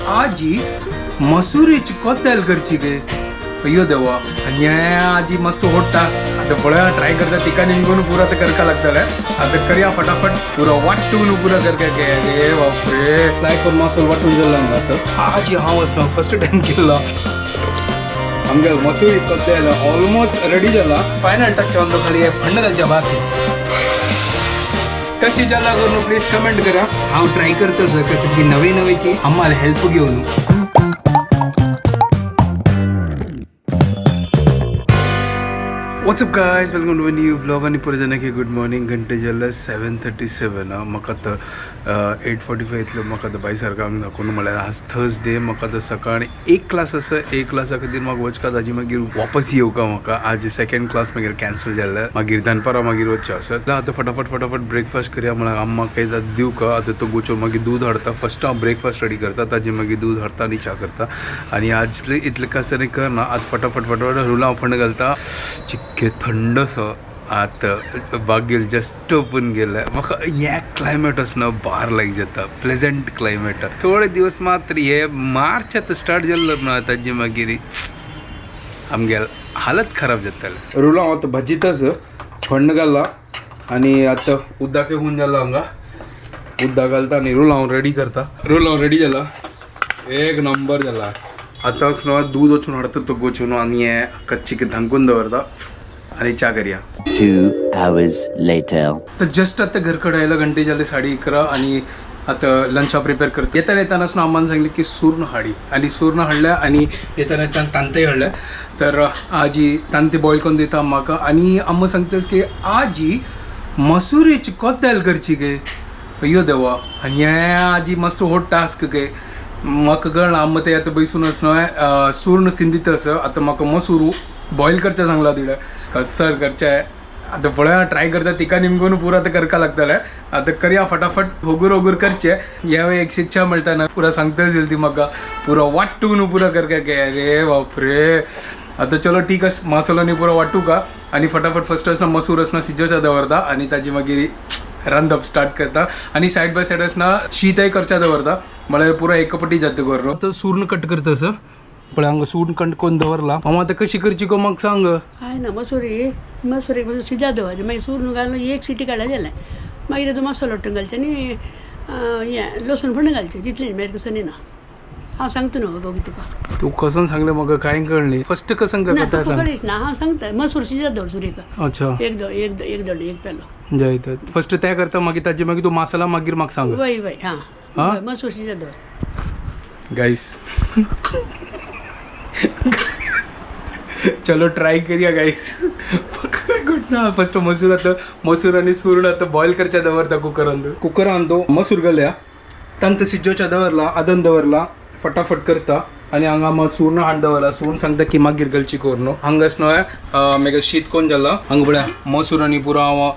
आजी मसुरीची कोतेल करची गे. अय्यो देवा, आनी आजी मातसो हो टास्क आतां पळया ट्राय करता तिका निमगून पुरा आतां करका लागतलें. आतां करया फटाफट पुरो वांटून पुरा करका गे. रे बापरे, लायक करून मसोल वांटून जालो हांगा. आतां आजी हांव वचना फर्स्ट टायम केल्लो. आमगे मसुरी कोतेल ऑलमोस्ट रेडी जाला. फायनल टच ಒಂದು खाली फंड घालच्या बाकी. कशी जाला करून प्लीज कमेंट करा. हांव ट्राय करतो सर कसं की नवे नवेची आम्हाला हेल्प घेऊन. What's up guys, welcome to new blog. आणि परत की गुड मॉर्निंग. घंटे जाल्ले 7:37. म्हाका आतां 8:45 येतलो. म्हाका आतां बाय सारको हांगा दाखोवन म्हळ्यार आज थर्सडे. म्हाका आतां सकाळी एक क्लास आसा. एक क्लासा खातीर म्हाका वचका, ताजी मागीर वापस येवका. म्हाका आज सेकंड क्लास मागीर कॅन्सल जाल्ले, मागीर दनपारां मागीर वचचें आसा. आतां फटाफट फटाफट ब्रेकफास्ट करया. म्हळ्यार अम्मा काही दिवका. आतां तो गोचो मागीर दूद हाडता. फर्स्ट हांव ब्रेकफास्ट रेडी करता, ताजी मागीर दूद हाडता आनी च्या करता. आनी आज इतलें कसं करना. आज फटाफट फटाफट रुलां फंड घालता. चिक्के थंड असो आतां बागेल जस्ट ओपन गेले. म्हाका हे क्लायमेट आसना बार लायक जाता, प्लेजंट क्लायमेट. थोडे दिवस मात्र हे मार्च आतां स्टार्ट जाल्लो ना, ताजे मागीर आमगे हालत खराब जाताले. रुलां आतां भाजीतच फंड घाला आणि आतां उदक होऊन जाला हांगा. उदक घालता आनी रुलां रेडी करता. रुलां रेडी जाला, एक नंबर जाला. आतांच न्हू दूद वचून हाडता तो गोचून आनी हे कच्ची धांकून दवरता आनी च्या करया. 2 hours later. तर जस्ट आता घरकडे यायला घंटे झाले 11:30 आणि आता लंचा प्रिपेअर करते. येताना येतानाच ना अम्मान सांगले की सूर्ण हाडी आणि सूर्ण हाडल्या आणि येताना येताना तांते हाडल्या. तर आजी तांते बॉईल करून दिता म्हाका. आणि अम्मा सांगतास की आजी मसुरीची कोतेल करची गे. अय्यो देवा, आनी आजी मातसो हो टास्क गे. म्हाका कळना अम्मा ते आतां बैसूनच न्हय सूर्ण सिंदीत आसा. आतां म्हाका मसूर बॉईल करचें सांगला तिणें, कसर करचें. आतां पळया ट्राय करता तिका निमगून पुरा आतां करका लागतलें. आतां करया फटाफट होगूर होगूर करचे. ह्या वेळी एक शिक्षा मेळटा ना पुरा सांगता ती म्हाका पुरो वांटून पुरा करका गे. अरे बापरे, आतां चलो ठीक आसा. मसालो पुरो वांटू का आनी फटाफट फर्स्ट आसना मसूर आसना सिजोचा दवरता आनी ताजी मागीर रांदप स्टार्ट करता. आनी सायड बाय सायड आसना शीतय करच्या दवरता, म्हळ्यार पुरा एकपटी जाता करून. आतां सूर्ण कट करता असं पळय हांगा सूर्ण कट करून दवरला. हांव आतां कशी करची गो म्हाका सांग. हय ना, मसुरी मसुरी सिजा दवर, मागीर सूर्ण घालून एक सिटी काडल्यार जालें. मागीर तेजो मसालो वांटून घालचें आनी हें लसूण फोण्ण घालचें, तितलें मागीर कसं ना. हांव सांगता न्हू गो तुका. तूं कसं सांगलें म्हाका कांय कळ्ळें. फर्स्ट कसं ना करता तुका सांग. कळीच ना, हांव सांगता. मसूर सिजा दवर सुरेका. अच्छा, एक दोड एक एक दोड एक पेलो. जायत फर्स्ट ते करता, मागीर ताजे मागीर तूं मसाला मागीर म्हाका सांग. वय वय हां. हा? वय, मसूर सिजा दवर. गाईस चलो ट्राय करूया गाईस. गुड ना. फर्स्ट मसूर आता मसूर आणि सुरण आता बॉईल करच्या दवरता कुकरान. कुकरान तो मसूर घालया, तांत सिजोच्या दवरला, आदन दवरला, फटाफट करता. आणि हांगा मग चूर्ण हाड दवरला. सूर्ण सांगता की मागीर घालची करून. हांगाच न्हय मागीर शीत कोण जाला हांगा. पळया मसूर आनी पुरो हांव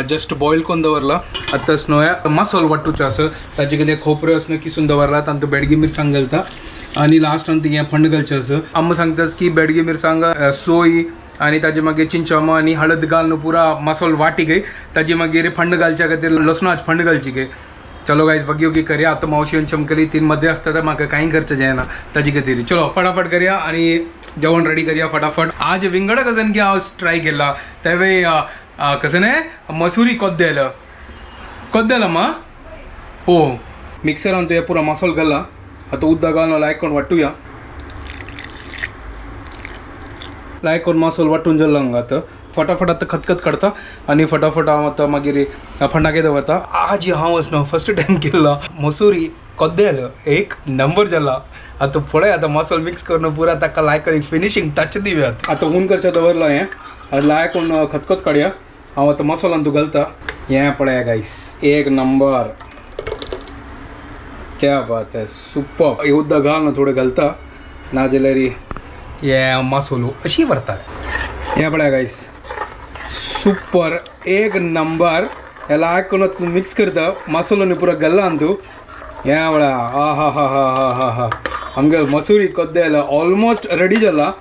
जस्ट बॉईल करून दवरला. आतांच न्हय मसालो वांटूचो आसा, ताजे खातीर खोबरें आसा किसून दवरला, तांतूत बेडगी मिरसांग घालता आणि लास्ट आनी हें फंड घालचें आसा. आमकां सांगतास की बेडगी मिरसांग, सोय आणि ताजे मागीर चिंचमा आनी हळद घालून पुरा मसालो वाटी गे. ताजे मागीर फंड घालच्या खातीर लसणाच फंड घालची गे. चलो गाईस बघी उगी करया. आता मावशी येवन चमकली तीन मध्ये असता तर म्हाका काही खर्च जायना ताजी खातीर. चलो फटाफट करया आणि जेवण रेडी करया फटाफट. आज विंगड कसन की हांव ट्राय केला तेवे कसं न्ही मसुरी कोद्देल कोद्देल मा हो मिक्सरान तुवें पुरो मसालो घाला. आतां उदक घालून लायक करून वांटुया. लायक करून मसालो वांटून जालो हांगा. आतां फटाफट आतां खतखत काडता आनी फटाफट हांव आतां मागीर फंडाके दवरता. आज हांव वचना फर्स्ट टायम केल्लो मसुरी कोद्देल एक नंबर जाला. आतां पळय आतां मसालो मिक्स करून पुरा ताका लायक एक फिनिशींग टच दिवया. आतां हून करचें दवरलां हें. आतां लायक करून खतखत काडया. हांव आतां मसाल्यान तूं घालता. हें पळया गायस, एक नंबर, क्या बात है, सुपर. उदक घाल ना थोडें घालता, नाजाल्यार हे मसालो अशी व्हरता. हें पळया गायस, सुपर, एक नंबर. हे लायक करून मिक्स करता. मसालो न्ही पुरो घालला न्हू तूं. हें पळया, हा हा हा हा हा हा हा. आमगे मसुरी कोद्देल ऑलमोस्ट रेडी जाला.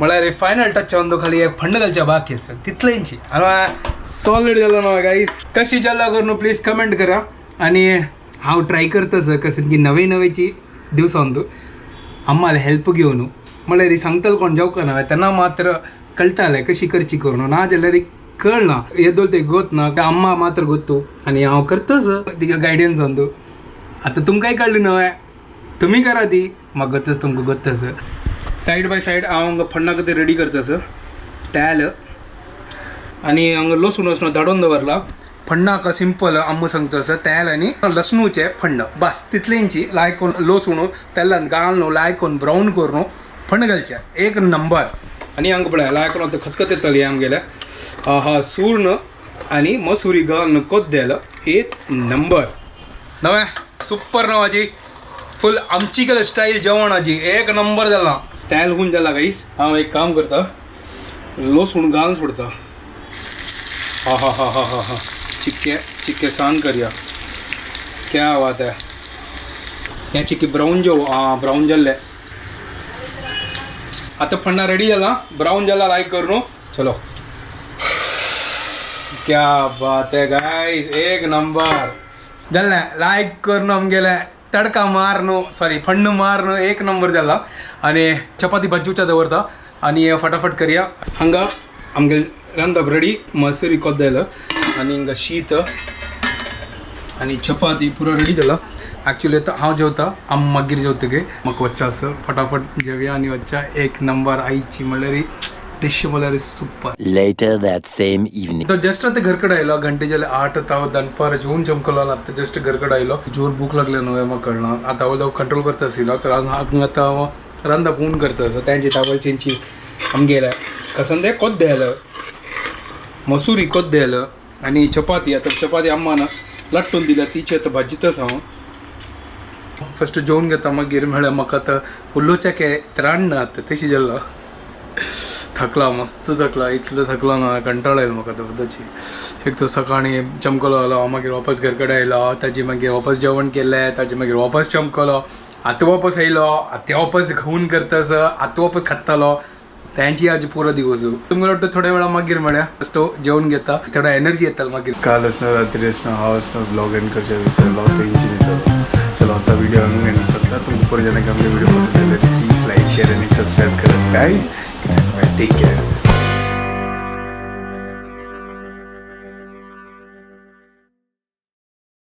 म्हळ्यार फायनल टच ಒಂದು खाली एक फंड घालच्या बाकी आसा तितलेंची. आनी सॉलिड जालो ना गाईस. कशी जाला करून प्लीज कमेंट करा. आणि हांव ट्राय करता सर कसं की नवे नवेची दिवसांतू अम्माले हेल्प घेवन म्हळ्यार सांगतले कोण जेवका ना तेन्ना मात्र कळटालें कशी करची करून ना जाल्यार कळना येदोल ते गोत ना अम्मा मात्र गोत्तू आनी हांव करताच तिका गायडन्स अंदू. आतां तुमकांय कळ्ळी न्हय तुमी करा ती म्हाका गोतच तुमकां गोत्तस. सायड बाय सायड हांव हांगा फण्णा खातीर रेडी करतास तेल आनी हांगा लसूण वसणो धाडून दवरला. फण्णाक सिंपल आम्म सांगता आसा तेल आनी लसणूचें फण्ण बस तितलेंची लायकोन लसूण तेलान घालून लायकोन ब्रावन करून फण्ण घालचें एक नंबर. आनी हांगा पळय लायकोन आतां खतखत येतली आमगेलें. हा सूर्ण आनी मसुरी घालून कोद्देल एक नंबर नवें सुपर नव आजी फुल आमची गेले स्टायल जेवण आजी एक नंबर जाला. तेल हून जाला गाईस. हांव एक काम करता लसूण घालून सोडता. हा हा हा हा हा हा चिक्के चिक्के सान करया क्या बात है. हे चिक्के ब्राऊन जेव हा ब्राऊन जाल्ले. आतां फण्णा रेडी जाला ब्राऊन जाला लायक करून चलो क्या बात है गाईस एक नंबर जालें लायक करून आमगेलें तडका मारनु सॉरी फण्ण मारनु एक नंबर जाला. आनी चपाती भाजूच्या दवरता आनी फटाफट करया. हांगा आमगेलें रांदप रेडी मसुरी कोद्देल आनी हिंगा शीत आनी चपाती पुरो रेडी जाला. एक्चुअली आतां हांव जेवता आम मागीर जेवतकीर म्हाका वच्चा आसा फटाफट जेवया आनी वच्चा. एक नंबर आईची म्हणल्यार डिश म्हणल्यार super. Later that same evening. तो जस्ट आता घरकडे आयलो घंटे जाले 8 आतां दनपार जेवन चमकलो आतां जस्ट घरकडे आयलो. जोर भूक लागले न्हय म्हाका कळना आतां हांव कंट्रोल करता आशिल्लो तर आतां हांव रांदप हून करता आसा. तेंची तावलचेंची आमगेले कसं ते कोद्देल मसुरी कोद्देल आनी चपाती. आतां चपाती अम्मान लाटून दिल्या तिची आतां भाजीतच हांव फस्ट जेवन घेता मागीर म्हळ्यार म्हाका आतां उलोवच्याक त्राण ना आतां तशी जाल्लो. थकला मस्त थकला इतलो थकला ना कंटाळो आयलो म्हाका तो सुद्दांची. एक तर सकाळी चमकलो आलो मागीर वापस घर कडेन आयलो ताजे मागीर वापस जेवण केलें ताजे मागीर वापस चमकलो आतां वापस आयलो आतां वापस घेवन करतास आतां वापस खातालो त्यांची आज पुरो दिवस. तुमकां वाटतं थोड्या वेळा मागीर म्हळ्यार फस्ट जेवण घेता थोडा एनर्जी येता मागीर. कालच ना रात्रीच ना हांवच ना ब्लॉग एंड करचे विसरलो तेंची न्हिदलो. चलो आता व्हिडिओ हांगा एंड करता. तुमकां पुरो जाणांक आमगे व्हिडिओ पसंत आयले प्लीज लायक शेअर आनी सबस्क्रायब करात गायज. Take care.